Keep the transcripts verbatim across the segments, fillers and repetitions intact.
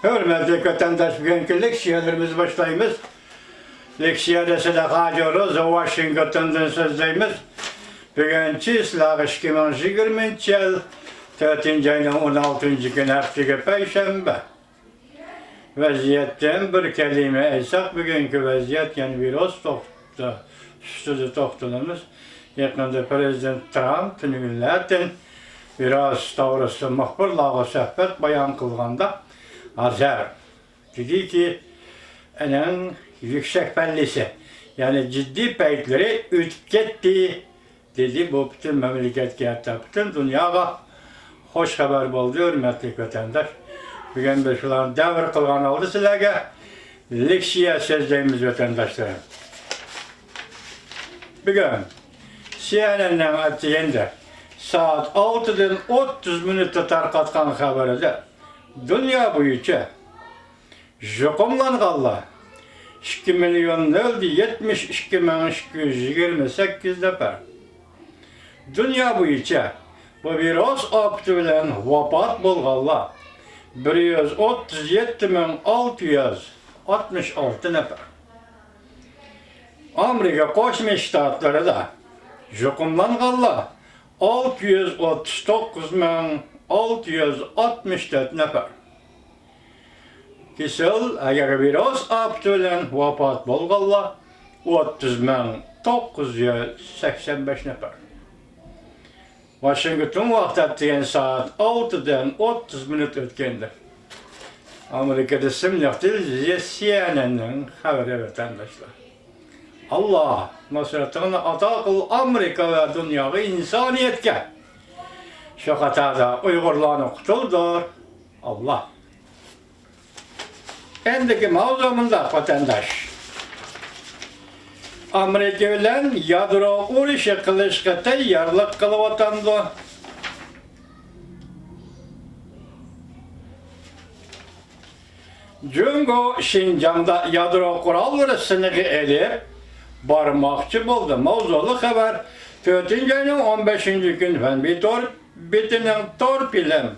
ھۆرمەتلىك ۋەتەنداش، بۈگۈنكى لېكسىيەلىرىمىزنى باشلايمىز. لېكسىيەدە سىلەرگە ھاجى روزا ۋاشىنگتوندىن سۆزلەيمىز. بۈگۈن چىسلاغ ئىككى مىڭ يىگىرمىنچى يىل تۆتىنچى ئاينىڭ ئون ئالتىنچى كۈنى، ھەپتىگە پەيشەنبە. ۋەزىيەتتىن بىر كەلىمە ئېيتساق، بۈگۈنكى ۋەزىيەت يەنە ۋىرۇس توختى ئۈستىدە توختىلىمىز. يېقىندا پىرېزىدېنت ترامپ تۈنۈگۈنلەردىن ۋىرۇس توغرىسىدا مۇخبىرلارغا سۆھبەت بايان قىلغاندا، ھازىر دېدىكى، ئەنەڭ يۈكسەك پەللىسى، يەنى جىددىي پەيتلىرى ئۆتۈپ كەتتى، دېدى. بۇ پۈتۈن مەملىكەتكە، ھەتتا پۈتۈن دۇنياغا خوش خەۋەر بولدى، ھۆرمەتلىك ۋەتەنداش. بۈگۈن بىز شۇلارنى دەۋر قىلغان ھالدا سىلەرگە لېكسىيە سۆزلەيمىز، ۋەتەنداشلىرىم. بۈگۈن سىئېنئېننىڭ ئەتىگەندە سائەت ئالتىدىن ئوتتۇز مىنۇتتا تارقاتقان خەۋىرىدە، دۇنيا بويىچە يۇقۇملانغانلار ئىككى مىليون نۆل يەتمىش ئىككى مىڭ ئىككى يۈز يىگىرمە سەككىز نەپەر. دۇنيا بويىچە بۇ ۋىرۇس ئاپىتى بىلەن ۋاپات بولغانلار بىر يۈز ئوتتۇز يەتتە مىڭ ئالتە يۈز ئاتمىش ئالتە نەپەر. ئامېرىكا قوشما شتاتلىرىدا يۇقۇملانغانلار ئالتە يۈز ئوتتۇز توققۇز مىڭ ئالتە يۈز ئاتمىش تۆت نەپەر. كېسەل، ئەگەر ۋىرۇس ئاپىتى بىلەن ۋاپات بولغانلار ئوتتۇز مىڭ توققۇز يۈز سەكسەن بەش نەپەر. ۋاشىنگتون ۋاقتى ئەتىگەن سائەت ئالتىدىن ئوتتۇز مىنۇت ئۆتكەندە، ئامېرىكىدا ئىسىملىق تېلېۋىزىيە سىئېنئېننىڭ خەۋىرى، ۋەتەنداشلار. ئاللا نۇسرىتىڭنى ئاتا قىل ئامېرىكا ۋە دۇنياغا، ئىنسانىيەتكە. شۇ قاتاردا ئۇيغۇرلارنى قۇتۇلدۇر، ئاللا. ئەندىكى ماۋزۇ مۇنداق، ۋەتەنداش. ئامېرىكا بىلەن يادرو ئۇرۇشى قىلىشقا تەييارلىق قىلىۋاتامدۇ؟ جۇڭگو شىنجاڭدا يادرو قوراللىرى سىنىقى ئېلىپ بارماقچى بولدى. ماۋزۇلۇق خەۋەر تۆتىنچى ئاينىڭ ئون بەشىنچى كۈنى فەنبى تور بېتىنىڭ تور پىلىم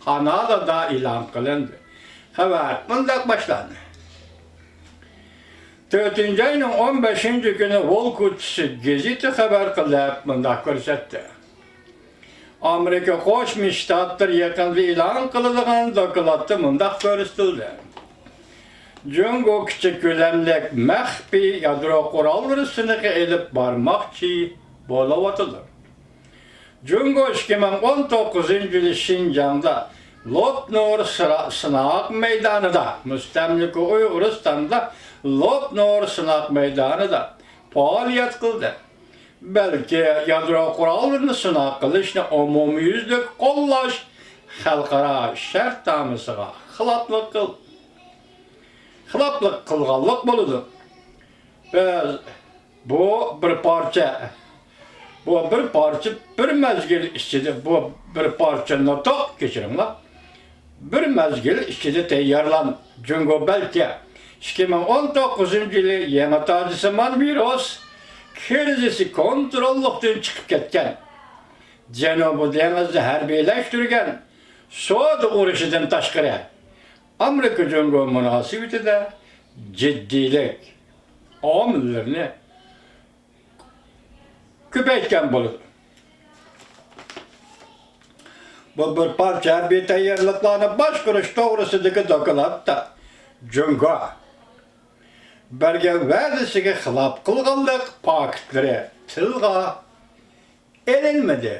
قانالىدا ئېلان قىلىندى. خەۋەر مۇنداق باشلاندى. تۆتىنچى ئاينىڭ ئون بەشىنچى كۈنى ۋولكۇتسى گېزىتى خەۋەر قىلىپ مۇنداق كۆرسەتتى. ئامېرىكا قوشما شتاتلىرى يېقىندا ئېلان قىلىدىغان دوكلاتتا مۇنداق كۆرسىتىلدى. جۇڭگو كىچىك كۆلەملىك مەخپىي يادرو قوراللىرى سىنىقى ئېلىپ بارماقچى بولۇۋاتىدۇ. جۇڭگو ئىككى مىڭ ئون توققۇزىنچى يىلى شىنجاڭدا لوپنور سىرا-، سىناق مەيدانىدا، مۇستەملىكە ئۇيغۇرىستاندا لوپنور سىناق مەيدانىدا پائالىيەت قىلدى. بەلكى يادرو قوراللىرىنى سىناق قىلىشنى ئومۇميۈزلۈك قوللاش خەلقئارا شەرتنامىسىغا خىلاپلىق قىل-، خىلاپلىق قىلغانلىق بولىدۇ. بىز بۇ بىر پارچە، بۇ بىر پارچە، بىر مەزگىل ئىچىدە، بۇ بىر پارچە نۇتۇق، كەچۈرۈڭلار، بىر مەزگىل ئىچىدە تەييارلان. جۇڭگو بەلكى ئىككى مىڭ ئون توققۇزىنچى يىلى يېڭى تاجسىمان ۋىرۇس كىرىزىسى كونتروللۇقتىن چىقىپ كەتكەن، جەنۇبىي دېڭىزنى ھەربىيلەشتۈرگەن، سودا ئۇرۇشىدىن تاشقىرى، ئامېرىكا جۇڭگو مۇناسىۋىتىدە جىددىيلىك ئامىللىرىنى كۆپەيتكەن بولىدۇ. بۇ بىر پارچە ھەربىي تەييارلىقلارنى باشقۇرۇش توغرىسىدىكى دوكلاتتا جۇڭگو بەرگەن ۋەدىسىگە خىلاپ قىلغانلىق پاكىتلىرى تىلغا ئېلىنمىدى.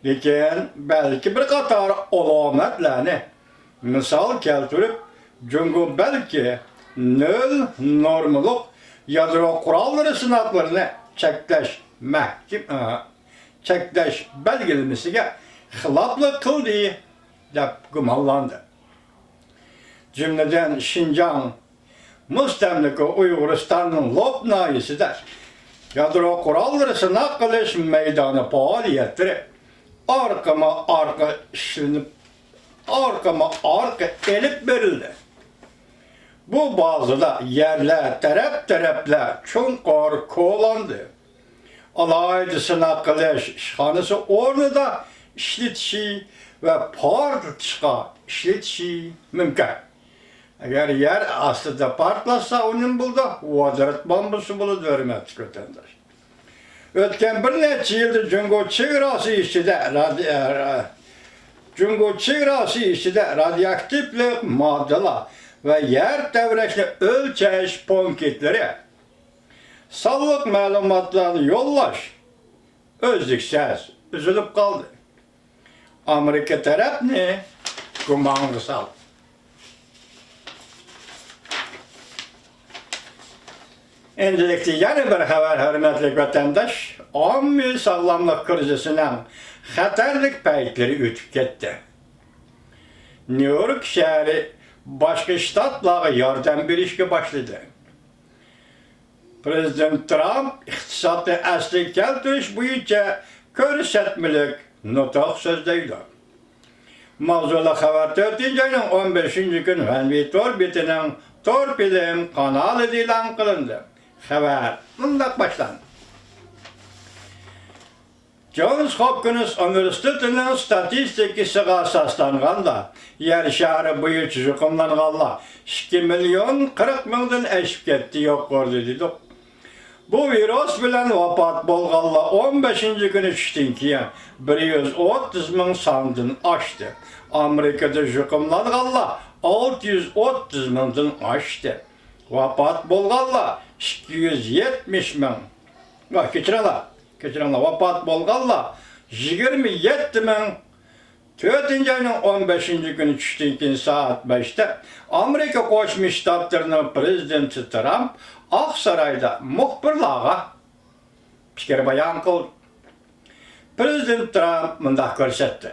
لېكىن بەلكى بىر قاتار ئالامەتلەرنى مىسال كەلتۈرۈپ، جۇڭگو بەلكى نۆل نورمىلىق يادرو قوراللىرى سىناقلىرىنى چەكلەش مەھكىم-، ئە، چەكلەش بەلگىلىمىسىگە خىلاپلىق قىلدى، دەپ گۇمانلاندى. جۈملىدىن، شىنجاڭ مۇستەملىكە ئۇيغۇرىستاننىڭ لوپ ناھىيەسىدە يادرو قوراللىرى سىناق قىلىش مەيدانى پائالىيەتلىرى ئارقىمۇ ئارقا ئىشلىنىپ، ئارقىمۇ ئارقا ئېلىپ بېرىلدى. بۇ بازىدا يەرلەر تەرەپ-تەرەپلەر چوڭقۇر كولاندى. ئالاھىدە سىناق قىلىش ئىشخانىسى ئورنىدا ئىشلىتىشى ۋە پارتلىتىشقا ئىشلىتىشى مۇمكىن. ئەگەر يەر ئاستىدا پارتلاتسا، ئۇ نېمە بولىدۇ؟ ۋودورود بومبىسى بولىدۇ، ھۆرمەتلىك ۋەتەنداش. ئۆتكەن بىر نەچچە يىلدا جۇڭگو چېگراسى ئىچىدە رادىئا-، جۇڭگو چېگراسى ئىچىدە رادىيوئاكتىپلىق ماددىلار ۋە يەر تەۋرەشنى ئۆلچەش پونكىتلىرى، سانلىق مەلۇماتلارنى يوللاش ئۈزلۈكسىز ئۈزۈلۈپ قالدى. ئامېرىكا تەرەپنى گۇمانغا سالدى. ئەمدىلىكتە يەنە بىر خەۋەر، ھۆرمەتلىك ۋەتەنداش، ئاممىۋى ساغلاملىق كىرىزىسىنىڭ خەتەرلىك پەيتلىرى ئۆتۈپ كەتتى. نيۇ يورك شەھىرى باشقا شتاتلارغا ياردەم بېرىشكە باشلىدى. پرېزىدېنت ترامپ ئىقتىسادنى ئەسلىگە كەلتۈرۈش بويىچە كۆرسەتمىلىك نۇتۇق سۆزلەيدۇ. ماۋزۇلۇق خەۋەر تۆتىنچى ئاينىڭ ئون بەشىنچى كۈنى ھۈەنۋېي تور بېتىنىڭ تور فىلىم قانالىدا ئېلان قىلىندى. خەۋەر مۇنداق باشلاندى. جونس ھوپكىنس ئۇنىۋېرسىتېتىنىڭ ستاتىستىكىسىغا ئاساسلانغاندا، يەر شارى بويىچە يۇقۇملانغانلار ئىككى مىليون قىرىق مىڭدىن ئېشىپ كەتتى، يۇقىرىدا دېدۇق. بۇ ۋىرۇس بىلەن ۋاپات بولغانلار ئون بەشىنچى كۈنى چۈشتىن كېيىن بىر يۈز ئوتتۇز مىڭ ساندىن ئاشتى. ئامېرىكىدا يۇقۇملانغانلار ئالتە يۈز ئوتتۇز مىڭدىن ئاشتى. ۋاپات بولغانلار ئىككى يۈز يەتمىش مىڭ. ۋاي، كەچۈرۈڭلار، كەچۈرۈڭلار، ۋاپات بولغانلار يىگىرمە يەتتە مىڭ. تۆتىنچى ئاينىڭ ئون بەشىنچى كۈنى چۈشتىن كېيىن سائەت بەشتە ئامېرىكا قوشما شتاتلىرىنىڭ پرېزىدېنتى ترامپ ئاقسارايدا مۇخبىرلارغا پىكىر بايان قىلدى. پرېزىدېنت ترامپ مۇنداق كۆرسەتتى.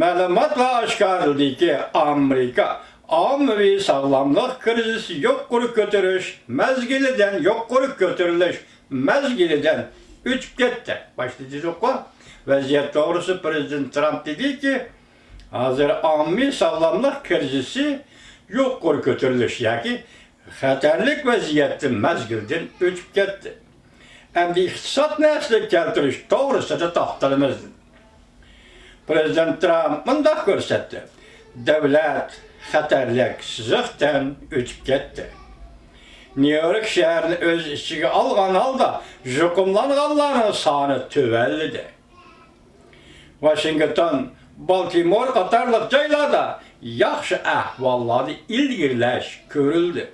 مەلۇماتلار ئاشكارىلىدىكى، ئامېرىكا ئاممىۋى ساغلاملىق كىرىزىسى يۇقىرى كۆتۈرۈش مەزگىلىدىن، يۇقىرى كۆتۈرۈلۈش مەزگىلىدىن ئۆتۈپ كەتتى. باشتا دېدۇققۇ، ۋەزىيەت توغرىسىدا پرېزىدېنت ترامپ دېدىكى، ھازىر ئاممىۋى ساغلاملىق كىرىزىسى يۇقىرى كۆتۈرۈلۈش ياكى خەتەرلىك ۋەزىيەتتىن، مەزگىلدىن ئۆتۈپ كەتتى. ئەمدى ئىقتىسادنى ئەسلىگە كەلتۈرۈش توغرىسىدا توختىلىمىز. پرېزىدېنت ترامپ مۇنداق كۆرسەتتى، دۆلەت خەتەرلىك سىزىقتىن ئۆتۈپ كەتتى. نيۇ يورك شەھىرىنى ئۆز ئىچىگە ئالغان ھالدا يۇقۇملانغانلارنىڭ سانى تۆۋەنلىدى. ۋاشىنگتون، بالتىمور قاتارلىق جايلاردا ياخشى ئەھۋاللاردا ئىلگىرىلەش كۆرۈلدى.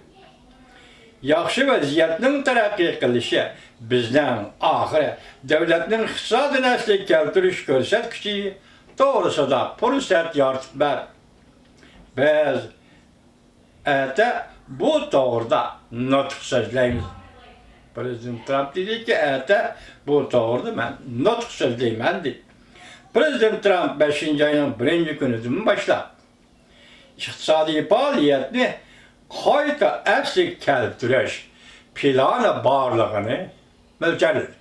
ياخشى ۋەزىيەتنىڭ تەرەققىي قىلىشى بىزنىڭ ئاخىرى دۆلەتنىڭ ئىقتىسادىنى ئەسلىگە كەلتۈرۈش كۆرسەتكۈچى توغرىسىدا پۇرسەت يارىتىپ بەردى. بىز ئەتە بۇ توغرىدا نۇتۇق سۆزلەيمىز. پرېزىدېنت ترامپ دېدىكى، ئەتە بۇ توغرىدا مەن نۇتۇق سۆزلەيمەن، دېدى. پرېزىدېنت ترامپ بەشىنچى ئاينىڭ بىرىنچى كۈنىدىن باشلاپ ئىقتىسادىي پائالىيەتنى قايتا ئەسلىگە كەلتۈرۈش پىلانى بارلىقىنى مۆلچەرلىدى.